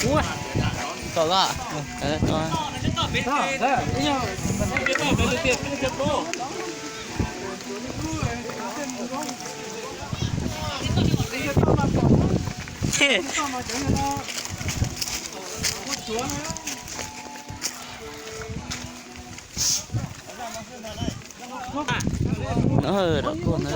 Ua, kom ko. Rau kuj na.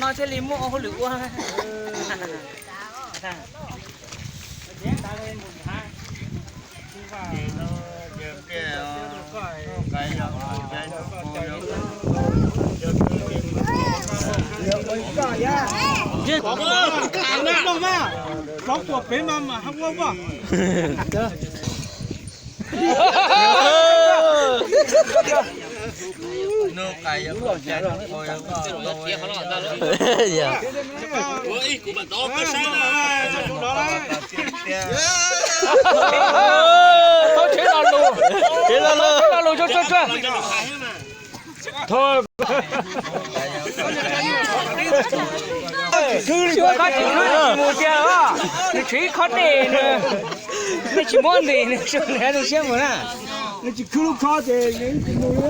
No thiaj li muaj hauj lwm ua. Tau tsev lo lus, tsev lo lus, tsev lo lus, tsuag tsuag tsuag. Thov. Khwv li qhov tsis khwv nws tsis mus tiag os. Nws tshuav ib khob dej, nej tsis muab ntes nws, nws siab mus na. Nws tsis khwv lub khob ces nws tsis mus li.